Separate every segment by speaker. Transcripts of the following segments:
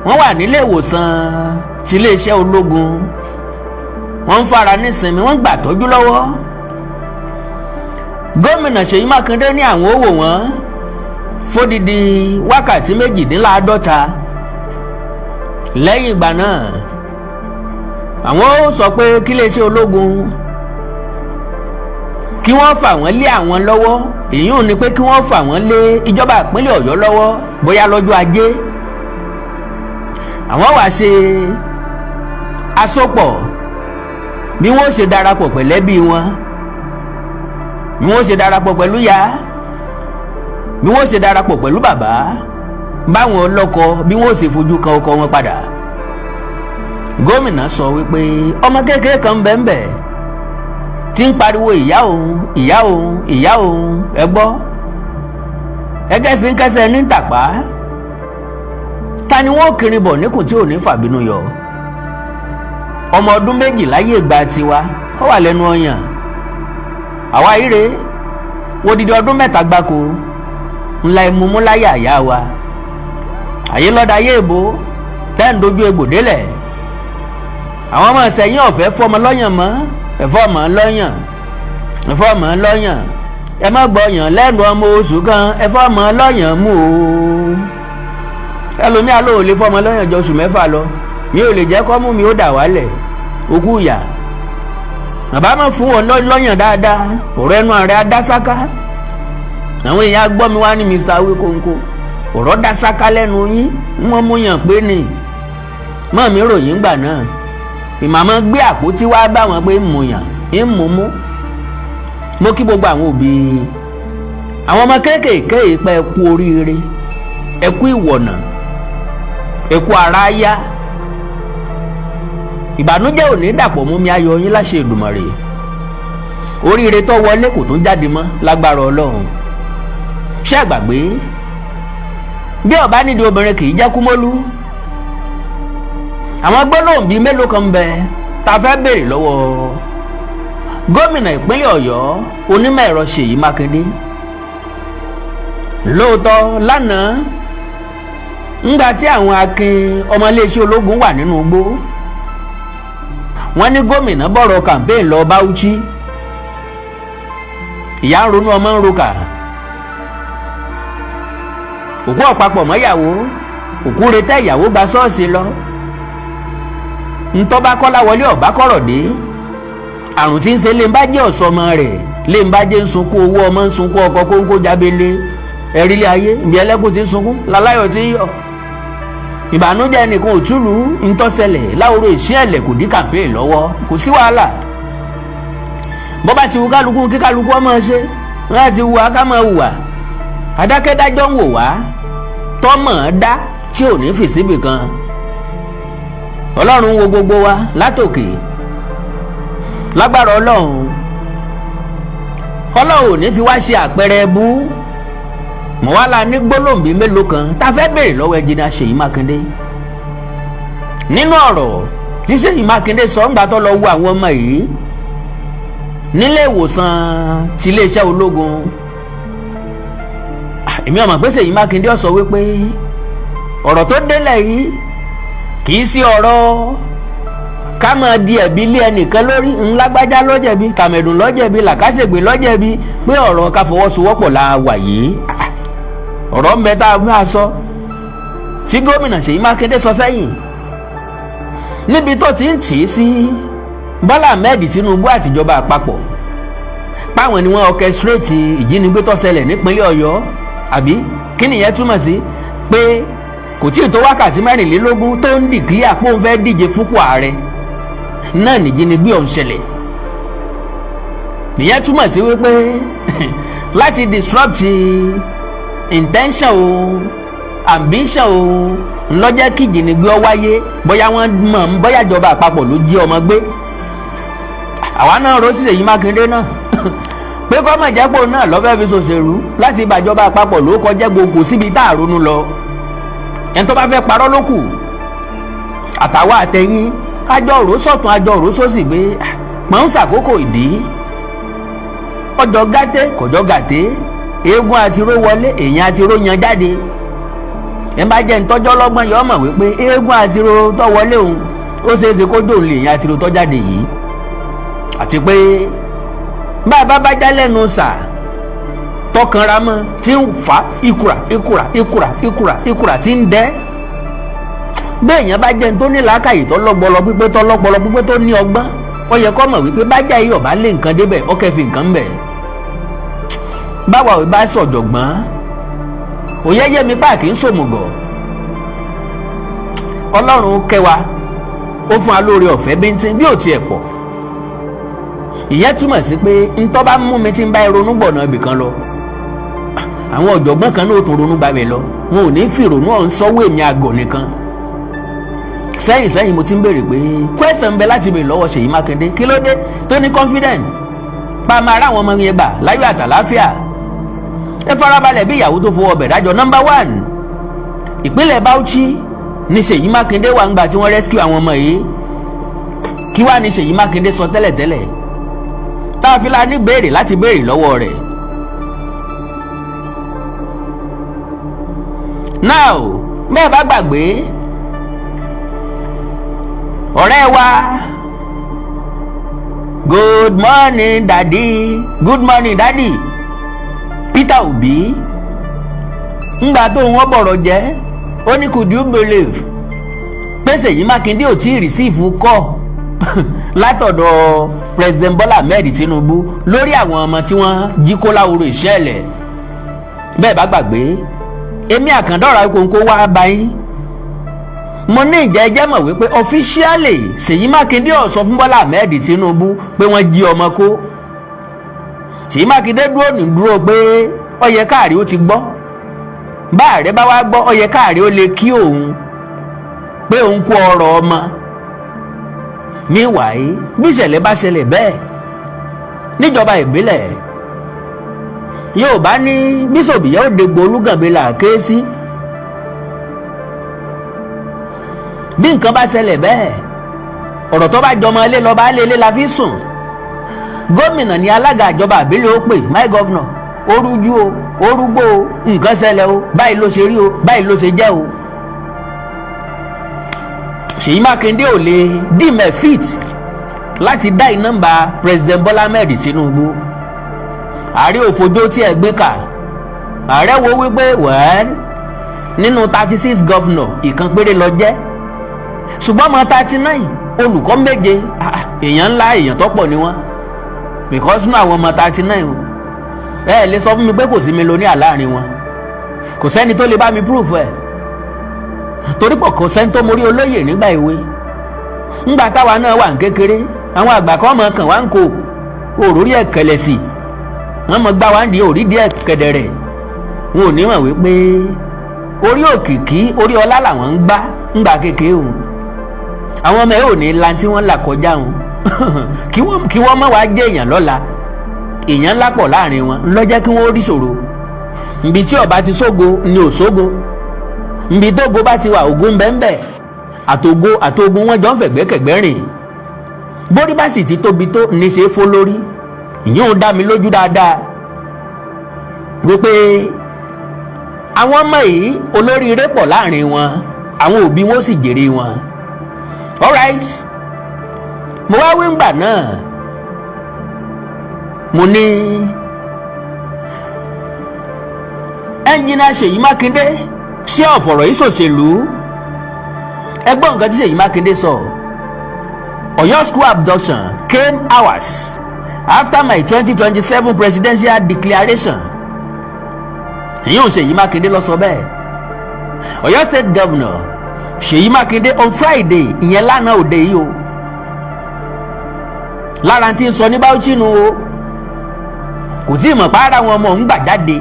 Speaker 1: wọ́n wà nílé ìwòsàn ti iléeṣẹ́ ológun, wọ́n ń fara nísinmi, wọ́n gbà tọ́jú lọ́wọ́. Gómìnà Seyi Makinde ní àwọn ó wò wọ́n fódìdí wákàtí 48. Lẹ́yìn ìgbà náà àwọn ó sọ pé kí iléeṣẹ́ ológun kí wọ́n fà wọ́n lé àwọn lọ́wọ́, èyí ò ní pé kí wọ́n fà wọ́n lé ìjọba ìpínlẹ̀ Ọ̀yọ́ lọ́wọ́ bóyá lọ́jọ́ ajé. Àwọn wá ṣe àsopọ̀ bí wọ́n ṣe darapọ̀ pẹ̀lẹ́bí wọn, bí wọ́n ṣe darapọ̀ pẹ̀lú ya, bí wọ́n ṣe darapọ̀ pẹ̀lú bàbá, báwọn ọlọ́kọ bí wọ́n ṣe fojú kan ọkọ wọn padà. Gómìnà sọ wípé ọmọ kékeré kan bẹ́ẹ̀ tí ń pariwo ìyá òun ìyá òun ìyá òun, ẹ gbọ́ ẹgẹ́sìn kẹsẹ̀ ní tàpá, ta ni wọ́n kiri bọ̀ níkùn tí ò ní fàbínú yọ. Ọmọ ọdún 2 láyé ìgbà tiwa ó wà lẹ́nu ọyàn, àwa ire wo didi ọdún 3 gbáko ńlá ìmúmú láyé àyà wa. Àyè lọ́dà ayé èbó tẹ́ ń dojú egbò délẹ̀. Àwọn ọmọ ìsẹ̀yìn ọ̀fẹ́ fọmọ lọ́yàn mọ́, ẹ̀fọ́ ọmọ lọ́yàn, ẹ̀fọ́ ọmọ lọ́yàn, ẹ má gbọ́yàn lẹ́nu ọmọ oṣù kan, ẹ̀fọ́ ọmọ lọ́yàn mú o. Ẹlòmíà ló lè fọmọ lọ́yàn jọ oṣù 6 lọ, mi ò lè jẹ́ kọ́ mú mi ó dà wálẹ̀ okú ìyà. Bàbá máa fún wọn lọ́yàn dáadáa, ọ̀rọ̀ ẹnu ààrẹ adásáká. Àwọn èèyàn gbọ́ mi wá ní Mr. Awíkóńkó, ọ̀rọ̀ dásáká lẹ́nu yín, wọ́n mú yàn pé ni. Mọ́ mi ròyìn gbà náà, ìmàmọ́ gbé àpótí wá bá wọn pé mú yàn, ń mú mú. Mo kí gbogbo àwọn òbí, àwọn ọmọ kéékèèké ìpẹ́ ẹ kú oríire, ẹ kú ìwọ̀nà, ẹ kú ara yá. Ìbànújẹ́ ò ní dàpọ̀ mú mi ayọ̀ yín láṣẹ Èdùmàrè. Oríire tó wọlé kò tún jáde mọ́ lágbára Ọlọ́run. Ṣé àgbàgbé bí ọba nídìí obìnrin kì í jẹ́ kúmọ́lú. Àwọn gbólóhùn bíi mélòó kan bẹ tá a fẹ́ béèrè lọ́wọ́ gómìnà ìpínlẹ̀ Ọ̀yọ́ onímọ̀ ẹ̀rọ Seyi Makinde. Lóòótọ́ lánàá ńgbà tí àwọn akin ọmọléeṣẹ́ ológun wà nínú igbó, wọ́n ní gómìnà bọ̀rọ̀ campaign lọ Bauchi. Ìyá ń ronú ọmọ ń roka, òkú ọ̀pápọ̀ mọ́yàwó, òkú retẹ́ ìyàwó gba ṣọ́ọ̀ṣì lọ. Ntọ́ba kọ́lá wọlé ọ̀bá kọ̀rọ̀ dé, àrùn tí ń ṣe lèmbájẹ́ ọ̀sọ́mọ rẹ̀, lèmbájẹ́ ń sunkún owó ọmọ ń sunkún ọkọ̀ kóńkó jábélé ẹ̀rílẹ̀ ayé ìbí ẹlẹ́kùn tí ń sunkún láláyọ̀ tí ń yọ̀. Ìbànújẹ́ nìkan ò túlù ń tọ́sẹ̀lẹ̀ láwòrán ìṣẹ̀lẹ̀ kò dí campaign lọ́wọ́, kò sí wàhálà. Bọ́ bá ti wù kálukú kí kálukú ọmọ ṣe, wọ́n á ti wù á ká máa wù wá. Adákẹ́dájọ́ ń wò wá tọ́mọ̀ dá tí ò ní fèsì bì kan. Ọlọ́run wo gbogbo wa látòkè, lágbára Ọlọ́run ò ní fi wá ṣe àpẹẹrẹ bú. Mọ̀ wá la ní gbólóhùn bíi mélòó kan tá a fẹ́ béèrè lọ́wọ́ ẹnjìnìá Seyi Makinde. Nínú ọ̀rọ̀ tí Seyi Makinde sọ ń gbà tó lọ wo àwọn ọmọ yìí nílé ìwòsàn ti iléeṣẹ́ ológun, èmi ọmọ pé Seyi Makinde sọ wípé ọ̀rọ̀ tó délẹ̀ yìí kì í sí ọ̀rọ̀ ká máa di ẹ̀bi lé ẹnìkan lórí, ńlágbájá lọ́jẹ̀bi, tàmẹ̀dùn lọ́jẹ̀bi, làkàṣègbè lọ́jẹ̀bi, pé ọ̀rọ̀ ká fọwọ́sowọ́pọ̀ la wà yìí. Ọ̀rọ̀ ń bẹ tá a bá sọ tí gómìnà Seyi Makinde sọ sẹ́yìn níbi tó ti ń tì í sí Bọ́lá Ahmed Tinubu àtijọba àpapọ̀ páwọn ni wọ́n orchestrate ìjínigbé tó ṣẹlẹ̀ nípínlẹ̀ Ọ̀yọ́, àbí kí nìyẹn túmọ̀ sí? Pé kò tí ì tó wákàtí 24 tó ń dìklíà pé òun fẹ́ díje fúnpò ààrẹ náà nìjínigbé ọ̀hún ṣẹlẹ̀. Nìyẹn túmọ̀ sí wípé láti disrupt intention o, ambition o, ńlọ́jẹ́ kí ìjínigbé ọ wáyé, bóyá wọ́n mọ̀ bóyá ìjọba àpapọ̀ ló jí ọmọ gbé. Àwa náà rò sí Seyi Makinde náà pé kọ́mọ̀ jẹ́pọ̀ náà lọ́fẹ́ fi ṣòṣèlú láti ìbàjọba àpapọ̀ ló kọjá gbogbo síbi tá a ronú lọ. Ẹni tó bá fẹ́ parọ́ ló kù. Àtàwa àtẹ̀yìn àjọ òró sọ̀tún àjọ òró sósì gbé mọ̀ ń ṣàkókò ìdí. Ọjọ́ gàté kọjọ́ gàté, eégún àti ró wọlé, èèyàn àti ró yan jáde. ẹ bá jẹ́ ntọ́jọ́ lọ́gbọ́n yọ mọ̀ wípé eégún àtirò tó wọlé òun ó ṣeéṣe kó dòun lè yan àtirò tó jáde yìí, àti pé bàbá bá já lẹ́nu sà tọkànra mọ́ tí ń fa ìkùrà tí ń dẹ́. béèyàn bá jẹ́ tó ní làákàyè tó lọ́pọlọ pípé tó ní ọgbọ́n, ó yẹ kó mọ̀ wípé bájà yìí ọ̀bá lé nǹkan débẹ̀ ó kẹ́ fi nǹkan bẹ̀. báwa ò bá sọ̀jọ̀gbọ́n òye yé mi páàkì ń sòmùgọ̀. ọlọ́run kẹwa ó fún wa lóore ọ̀fẹ́ bíntín bí ò tiẹ̀ pọ̀. ìyẹn túmọ̀ sí pé ntọ́ bá mú mi tí ń bá ronú gbọ̀nà ibì kan lọ, àwọn ọ̀jọ̀gbọ́n kan náà tó ronú gbà mí lọ, wọn ò ní fi ìrònú ọ̀hún sọ́wọ́ èmi àgọ̀ nìkan. sẹ́yìn mo ti ń béèrè pé kwẹ́sàn bẹ láti béèrè lọ́wọ́ Ṣèyí Mákindé kí ló dé tó ní confident pa máa ráwọn ọmọ yẹn gbà láyọ̀ àtàláfíà. ẹ farabalẹ̀ bí ìyàwó tó fowó ọbẹ̀ dájọ́. number 1, ìpínlẹ̀ Bauchi ní Ṣèyí Mákindé wà ń gbà tí wọ́n rescue àwọn ọmọ yìí. kí wàá ní Ṣèyí Mákindé sọ tẹ́lẹ̀tẹ́lẹ̀ tá a fi la ní béèrè láti béèrè lọ́wọ́ rẹ̀. now bẹ́ẹ̀ bá gbàgbé ọ̀rẹ́ wa good morning daddy Peter Obi ńgbà tó wọ́n bọ̀rọ̀ jẹ́ ó ní could you believe pé Ṣèyí Mákindé ò tí ì rìsíìfù kọ́ látọ̀dọ̀ President Bola Ahmed Tinubu lórí àwọn ọmọ tí wọ́n jí kó láwòrò ìṣẹ̀lẹ̀. bẹ́ẹ̀ bá gbàgbé èmi àkàndọ̀rà kòńkó wá báyìí mo ní ìjẹ́jẹ́ mọ̀ wípé ọfíṣíálì Ṣèyí Mákindé ó sọ fún Bọ́lá Ahmed Tinubu pé wọ́n jí ọmọ kó. Ṣèyí Mákindé dúró pé ó yẹ káàrí ó ti gbọ́, bá ààrẹ bá wá gbọ́ ó yẹ káàrí ó lè kí òun pé òun kó ọrọ̀ ọmọ. meanwhile bí ìṣẹ̀lẹ̀ bá ṣẹlẹ̀ bẹ́ẹ̀ níjọba ìbílẹ̀ Yorùbá ní bíṣọ̀bù yóò dégbò olúgànbí là ké sí. bí nǹkan bá ṣẹlẹ̀ bẹ́ẹ̀ ọ̀rọ̀ tó bá jọmọ ilé lọ bá lé ilé la fi sùn. gómìnà ní alága ìjọba àbílẹ̀ ó pè my governor ó rújú o ó rúgbó o nǹkan ṣẹlẹ̀ o báyìí ló ṣe rí o báyìí ló ṣe jẹ́ o. Ṣèyí Mákindé ò lè dìmẹ̀ fit láti dá nọ́mbà President Bola Ahmed Tinubu. ààrẹ òfojó tí ẹ gbé kà ààrẹ wo wípé wẹ́ẹ́n nínú 36 governor ìkan péré lọ jẹ́, ṣùgbọ́n ọmọ 39 olùkọ́ méje èèyàn ńlá èèyàn tọ́pọ̀ ni wọ́n, because náà àwọn ọmọ 39 ẹ lè sọ fún mi pé kò sí mílíọ̀nìà láàrin wọn, kò sẹ́ni tó lè bá mi proof ẹ̀, torí pọ̀ kò sẹ́ni tó mórí olóyè nígbà ìwé. ńgbà táwa náà wà ní kékeré àwọn àgbà kan mọ̀ kàn wá ń kó òrórí ẹ̀ kẹlẹ̀ sí wọ́n mọ̀ gbá wá ń di òrí díẹ̀ kẹ̀dẹ̀rẹ̀. wọn ò ní mọ̀ wípé orí òkìkí orí ọlá làwọn ń gbá ńgbà kékeré òun. àwọn ọmọ ẹ ò ní lan tí wọ́n là kọjá òun kí wọ́n mọ̀ wá jẹ́ èèyàn lọ́la, èèyàn ńlá pọ̀ láàrin wọn ńlọ́jẹ́ kí wọ́n rí ṣòro. nbí tí ọba ti sógo ni ò sógo, nbí tógo bá ti wà ogun bẹ́ńbẹ́ àtògo wọn jọ ń fẹ̀gbẹ́kẹ̀gbẹ́ rìn. bórí bá sì ti tóbi tó ní ṣe é fó lórí. ìyẹn ò dá mi lójú dáadáa wípé àwọn ọmọ yìí olóríire pọ̀ láàrin wọn, àwọn òbí wọn sì jèrè wọn. alright, mo wá wíńgbà náà mo ní ẹnjìnà Ṣèyí Mákindé ṣé ọ̀fọ̀rọ̀ yìí ṣòṣèlú. ẹgbọ́n nǹkan tí Ṣèyí Mákindé sọ. Ọ̀yọ́ school abduction came hours after my 2027 presidential declaration. èyí ò Ṣèyí Mákindé lọ sọ bẹ́ẹ̀. Ọ̀yọ́ state governor Ṣèyí Mákindé on Friday ìyẹn lánàá òde yìí o. lára tí ń sọ ní Bauchi nu o, kò tí ì mọ̀ pàrọ̀ àwọn ọmọ òun gbà jáde.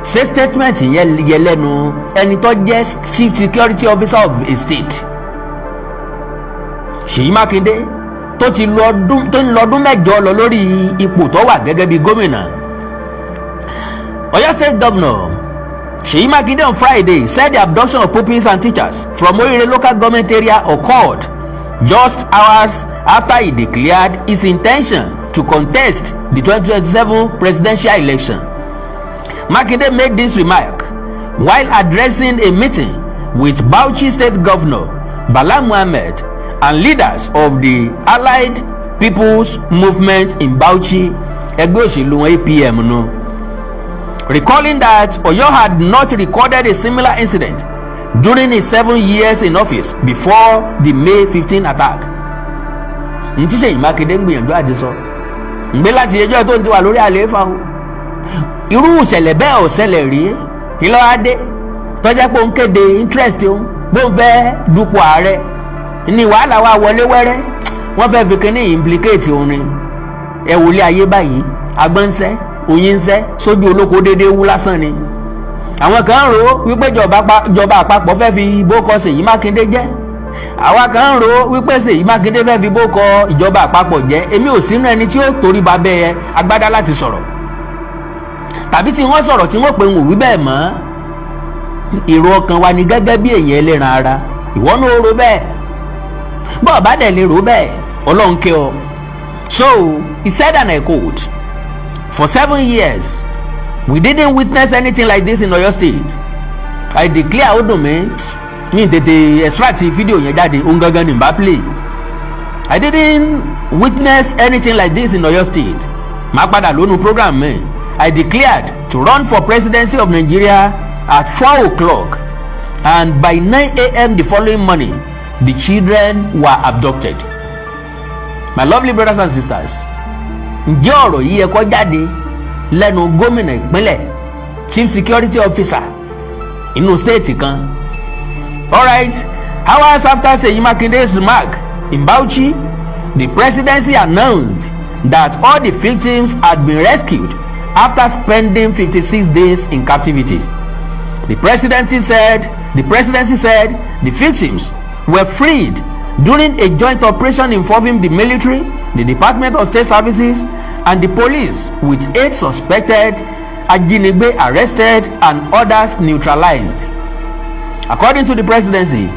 Speaker 1: ṣé statement yẹn yẹ lẹ́nu ẹni tó jẹ́ chief security officer of a state. Ṣèyí Mákindé tó ń lọ ọdún mẹ́jọ lọ lórí ipò tó wà gẹ́gẹ́ bí gómìnà. Ọ̀yọ́ state governor Seyi Makinde on Friday said the abduction of pupils and teachers from Orire local government area occurred just hours after he declared his intention to contest the 2027 presidential election. Makinde made this remark while addressing a meeting with Bauchi State Governor Bala Muhammad and leaders of the Allied People's Movement in Bauchi, ẹgbẹ́ òṣèlú wọn APM no, recalling that Oyo had not recorded a similar incident during his 7 years in office before the May 15 attack. N tí Seyi Makinde ń gbìyànjú àti sọ ń gbé láti ẹjọ́ tó ń ti wà lórí àlééfà o, irú ìṣẹ̀lẹ̀ bẹ́ẹ̀ ò ṣẹlẹ̀ rí kí ló wá dé tọ́jà pé ó ń kéde interest òun bó ń fẹ́ dupò ààrẹ ní wàhálà wa wọlé wẹ́rẹ́ wọ́n fẹ́ fi kíní implicate òun ni ẹ wòlé ayé báyìí agbọ́nsẹ́ oyinsẹ́ sójú olóko déédéé wú lásán ni. Àwọn kan ń rò wípé ìjọba àpapọ̀ fẹ́ fi bókọ Seyi Makinde jẹ́, àwa kan ń rò wípé Seyi Makinde fẹ́ fi bókọ ìjọba àpapọ̀ jẹ́. Èmi ò sínú ẹni tí ó torí ba bẹ́ẹ̀ agbádá láti sọ̀rọ̀, tàbí tí wọ́n sọ̀rọ̀ tí wọ́n pè ń wí bẹ́ẹ̀ mọ́. Èrò ọkàn wa ni gẹ́gẹ́ bí èèyàn ẹlẹ́ran ara, ìwọ náà ó rò bẹ́ẹ̀, bọ́ọ̀ bá dẹ̀ lè rò bẹ́ẹ̀ Ọlọ́run kẹ́ ọ. So he said, and I quote, "For 7 years we didn't witness anything like this in Oyo State. I declare ó dùn mí tètè extract fídíò yẹn jáde òun gangan ní bá play. I didn't witness anything like this in Oyo State. Máa padà lónú program mi. I declared to run for presidency of Nigeria at 4 o'clock and by 9 a.m. the following morning the children were abducted." My lovely brothers and sisters, ǹjẹ́ ọ̀rọ̀ yìí ẹ kó jáde lẹ́nu gómìnà ìpínlẹ̀, chief security officer inú state kan? Alright, hours after Seyi Makinde's remark in Bauchi, the presidency announced that all the victims had been rescued after spending 56 days in captivity. The presidency said the victims were freed during a joint operation involving the military, the Department of State Services, and the police, with 8 suspected ajínigbé arrested and others neutralized. According to the presidency,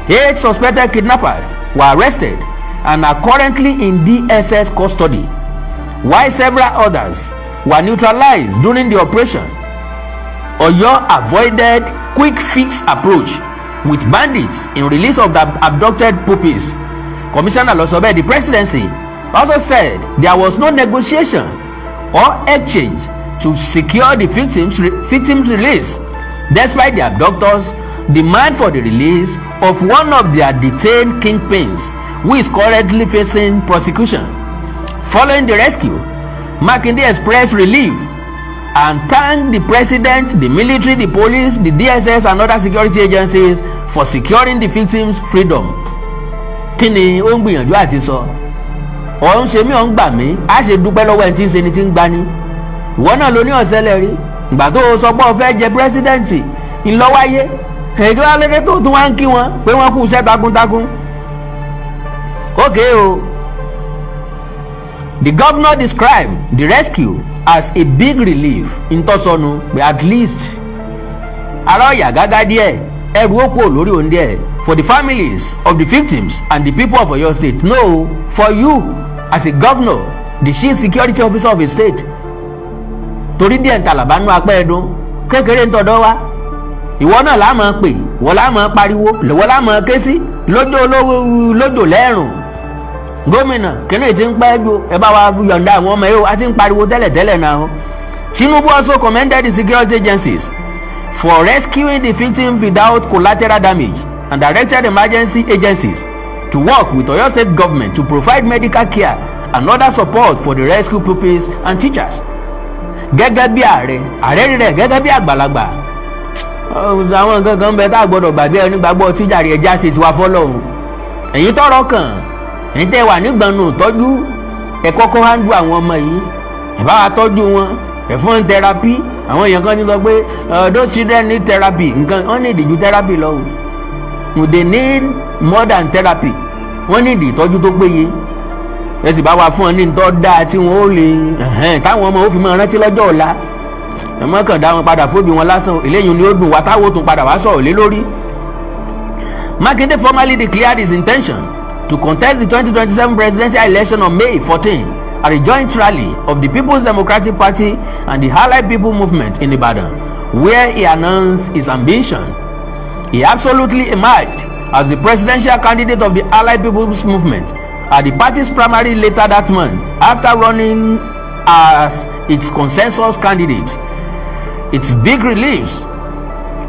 Speaker 1: 8 suspected kidnappers were arrested and are currently in DSS custody, while several others were neutralized during the operation. Oyo avoided quick fix approach with bandits in release of the abducted pupils. Commissioner Losobe, the presidency also said there was no negotiation or exchange to secure the victims' release, despite the abductors' demand for the release of one of their detained kingpins, who is currently facing prosecution. Following the rescue, Makinde expressed relief and thanked the president, the military, the police, the DSS and other security agencies for securing the victims' freedom. Kí ni ó ń gbìyànjú àti sọ? Ó ń ṣe mí, ó ń gbà mí, á ṣe dúpẹ́ lọ́wọ́ ẹni tí ń ṣe ni tí ń gbani. Ìwọ náà ló ní ọ̀sẹ̀lẹ̀ rí. Ìgbà tó o sọ pé o fẹ́ jẹ pírẹ́sídẹ̀ǹtì ńlọ́wáyé. Èdè wa lédè tó tún wá ń kí wọn pé wọ́n kú iṣẹ́ takuntakun. Okay o. The governor described the rescue as a big relief ntọ́sọ̀nù pé at least ara ọ̀yà gágá díẹ̀ ẹrù ó kúrò lórí òun díẹ̀ for the families of the victims and the people of Oyo State. No, for you as a governor, the chief security officer of a state. Torí díẹ̀ ntàlàbá nú apẹ́ ẹ̀dùn kékeré ntọ́dọ́ wa. Ìwọ náà la máa pè, ìwọ la máa pariwo, ìwọ la máa ké sí lójó lẹ́rùn. Gómìnà kínní ti ń pẹ́ ju ẹ bá wa yọ̀ǹda àwọn ọmọ yìí a ti ń pariwo tẹ́lẹ̀ náà. Tinubu also commended the security agencies for rescuing the victims without collateral damage and directed emergency agencies to work with Oyo State government to provide medical care and other support for the rescue pupils and teachers. Gẹ́gẹ́ bí ààrẹ rẹ̀ gẹ́gẹ́ bí àgbàlagbà. Àwọn gangan bẹ tá a gbọ́dọ̀ gbàgbé ẹni gbàgbọ́ tíjàre ẹja ṣe tiwa fọ́lọ́run. Ẹ̀yin tọ́rọ̀ kàn, ẹ̀yin tẹ́ wà nígbànú tọ́jú ẹ kọ́kọ́ handle àwọn ọmọ yìí, ẹ bá wa tọ́jú wọn, ẹ fún wọn therapy. Àwọn èèyàn kan ti sọ pé those children need therapy, nǹkan wọ́n need ju therapy lọ. They need more than therapy. Wọ́n need ìtọ́jú tó péye. Ẹ sì bá wa fún wọn ní ntọ́ dáa tí wọ́n ó lè táwọn ọmọ ó fi máa rántí lọ́jọ́ ọ̀la. Ẹ mọ́ kàn dá wọn padà fóbi wọn lásán, eléyìí ni ó dùn wá táwọn ó tún padà wá sọ̀rọ̀ lé lórí. Makinde formally declared his intention to contest the 2027 presidential election on May 14 at a joint rally of the People's Democratic Party and the Allied People Movement in Ibadan, where he announced his ambition. He absolutely emerged as the presidential candidate of the Allied People's Movement at the party's primary later that month, after running as its consensus candidate. It's big relief.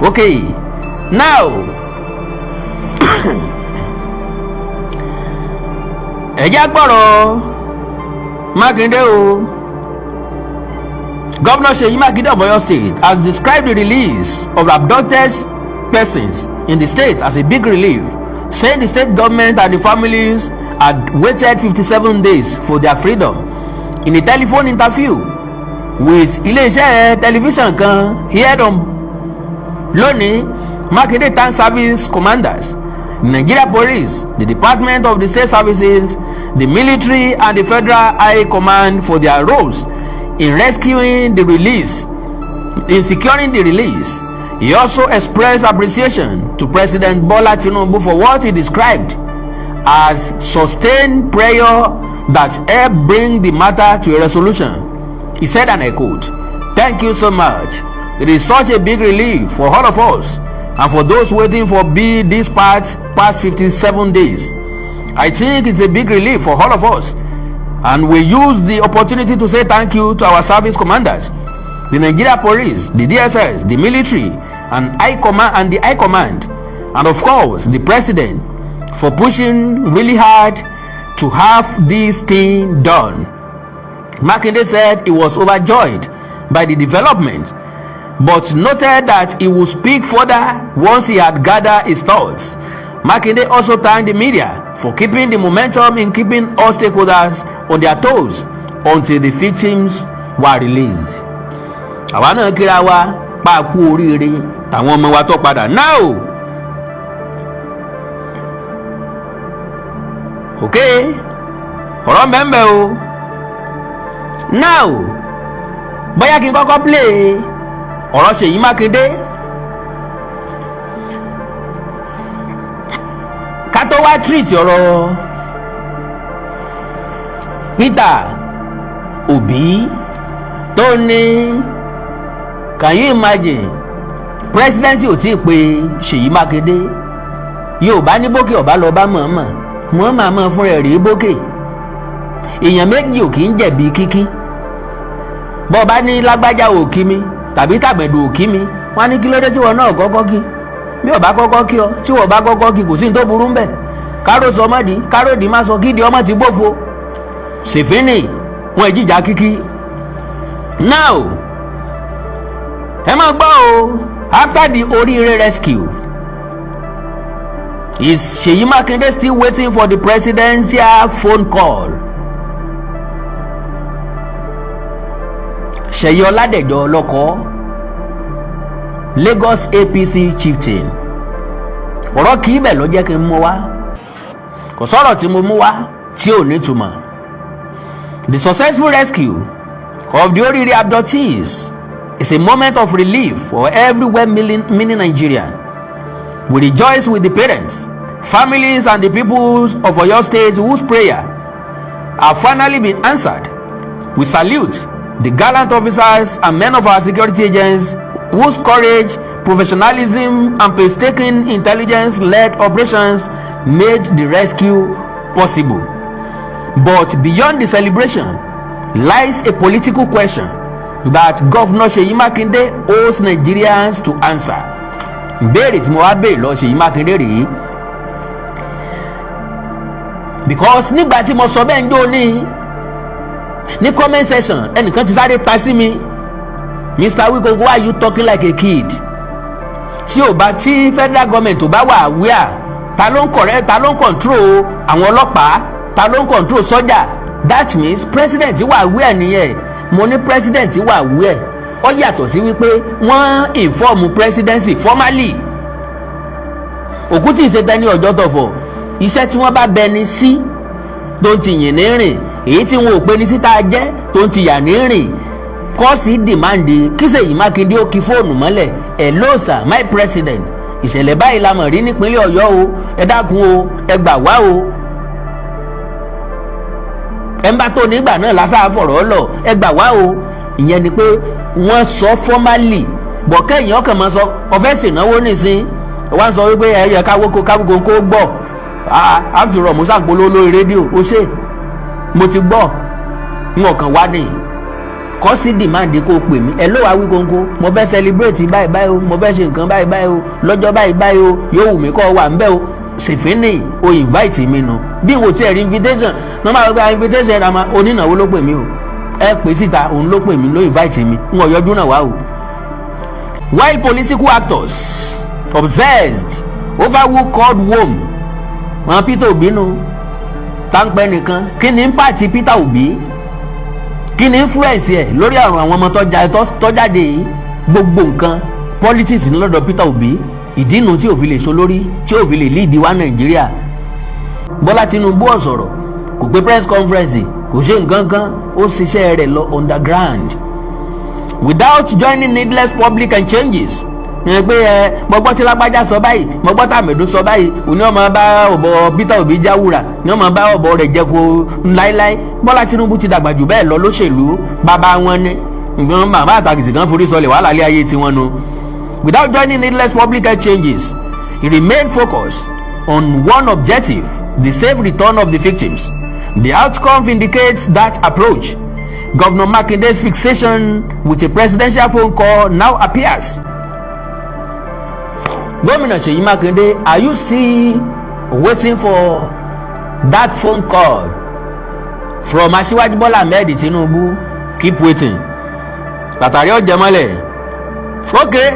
Speaker 1: Okay, now ẹ jẹ́ gbọ́rọ̀ Makinde o. Governor Seyi Makinde of Oyo State has described the release of abducted persons in the state as a big relief, saying the state government and the families had waited 57 days for their freedom. In a telephone interview with ilé-iṣẹ́ tẹlifíṣàn kan aired on lónìí, Makinde thanked service commanders, the Nigeria Police, the Department of the State Services, the military and the Federal High Command for their roles in rescuing the release, in securing the release. He also expressed appreciation to President Bola Tinubu for what he described as sustained prayer that helped bring the matter to a resolution. He said, and I quote, "Thank you so much. It is such a big relief for all of us and for those waiting for this past 57 days. I think it's a big relief for all of us, and we use the opportunity to say thank you to our service commanders, the Nigeria Police, the DSS, the military, and the High Command, and of course the President for pushing really hard to have this thing done." Makinde said he was overjoyed by the development, but noted that he would speak further once he had gathered his thoughts. Makinde also thanked the media for keeping the momentum in keeping all stakeholders on their toes until the victims were released. Àwa náà kíra wa pa kú oríire tàwọn ọmọ wa tó padà now. Okay, ọ̀rọ̀ mẹ́mbẹ́ o. Now, bóyá kí n kọ́kọ́ play ọ̀rọ̀ Seyi Makinde ká tó wá treat ọ̀rọ̀ Peter Obi tó ní can you imagine presidency ò tí ì pé Seyi Makinde. Yorùbá ní bókè ọ̀bá lọ bá mọ̀ọ́mọ̀ fún rẹ̀ rí bókè. Èèyàn méjì ò kì í jẹ̀bi kíkí. Bọ́ bá ní lágbájá ò kí mi tàbí tàgbẹ̀dù ò kí mi, wọ́n á ní kí ló dé tí wọ́n náà kọ́kọ́ kí. Bí ọba kọ́kọ́ kí ọ, tí wọ́n bá kọ́kọ́ kí kò sí ní tó burú mbẹ̀. Káró sọ ọmọdé, káròdì má sọ kídi ọmọ ti gbófo. Ṣèfínì wọn ìjìjà kíkí. Now, ẹ máa gbọ́ o, after the Oríire rescue, is Seyi Makinde still waiting for the presidential phone call? Ṣèyí Ọládẹ̀jọ lọ́kọ́ Lagos APC chieftain. Ọ̀rọ̀ kì í bẹ̀ ló jẹ́ kí n mú wá. Kò sọ̀rọ̀ tí mo mú wá tí ò ní túmọ̀. The successful rescue of the Oríire abductees is a moment of relief for every well-meaning Nigerian. We rejoice with the parents, families, and the peoples of Oyo State whose prayer have finally been answered. We salute the gallant officers and men of our security agents whose courage, professionalism, and painstaking intelligence-led operations made the rescue possible. But beyond the celebration lies a political question that Governor Seyi Makinde owes Nigerians to answer. Ìbéèrè tí mo wá béèrè lọ Seyi Makinde rèé, because nígbà tí mo sọ bẹ́ẹ̀ ń jó ní comment section ẹnìkan ti sáré ta sí mi, Mr. Wikogo, why are you talking like a kid? Tí federal government ò bá wà aware, ta ló ń control àwọn ọlọ́pàá, ta ló ń control sọ́jà? That means president wà aware nìyẹn. Mo ní president wà aware, ó yàtọ̀ sí wípé wọ́n inform presidency formally. Òkú tí ìṣe ní ọjọ́ tọ̀fọ̀, iṣẹ́ tí wọ́n bá bẹni sí tó ń ti yìn ní rìn, èyí tí wọn ò pe ní síta jẹ́ tó ń ti yà ní rìn, kọ́ọ̀sì dìmáàndì kí Seyi Makinde ó kí fóònù mọ́lẹ̀. Hello sir, my president, ìṣẹ̀lẹ̀ báyìí la mọ̀ rí nípínlẹ̀ Ọ̀yọ́ o, ẹ dákun o, ẹ gbà wá o. ẹ ń bá tó nígbà náà lásán àfọ̀rọ̀ lọ, ẹ gbà wá o. Ìyẹn ni pé wọ́n sọ formally bọ̀ kẹ́yìn ọkàn máa sọ ọ̀fẹ́ ṣènáwó nísìn wọ́n sọ wípé ẹ̀yẹ káwókó gbọ́ after all mo ṣàpolówó lórí rédíò ó ṣe mo ti gbọ́ wọn kàn wá ní kọ́ sí dìmáàdì kó pè mí ẹ̀ ló wá wí kónkó mo fẹ́ celebrate báyìí báyìí o mo fẹ́ ṣe nǹkan báyìí báyìí o lọ́jọ́ báyìí báyìí o yóò wù mí kọ́ wà ńbẹ́ o ṣèfínì o invite mi nù bí mo tiẹ̀ rí invitation ní wọ́n máa gba invitation àmọ́ onínáwó ló pè mí o ẹ pè síta òun ló pè mí ló invite mi n ò yọjú náà wá o. While political actors obsessed over who called whom wọn Peter Obi nu táǹpẹ́ nìkan kí ni pàtí Peter Obi kí ni influence ẹ̀ lórí àrùn àwọn ọmọ tọ́jáde yìí gbogbo nǹkan politics ní lọ́dọ̀ Peter Obi ìdí inú tí ò fi lè so lórí tí ò fi lè lead wa Nàìjíríà. Bọ́lá Tinubu ò sọ̀rọ̀ kò pé press conference kò ṣe nǹkan kan ó ṣiṣẹ́ rẹ̀ lọ underground without joining needless public and changes. ẹ pé mo gbọ́ tí lágbájá sọ báyìí mo gbọ́ tàmẹ̀dún sọ báyìí òní ọmọ bá ọ̀bọ Peter Obi jáwúra ní ọmọ bá ọ̀bọ rẹ̀ jẹ́ kó láíláí. Bọ́lá Tinubu ti dàgbà jù bẹ́ẹ̀ lọ lóṣèlú bàbá wọn ní nǹkan bàbá àtàkìtì kan forí sọlẹ̀ wàhálà ilé ayé tiwọn nu. Without joining needless public health changes, he remained focused on one objective: the safe return of the victims. The outcome vindicates that approach. Governor Makinde's fixation with a presidential phone call now appears. Gómìnà Seyi Makinde, are you still waiting for that phone call from Asiwaju Bola Ahmed Tinubu? Keep waiting. Bàtàrí ọ̀jẹ̀ mọ́lẹ̀. Okay.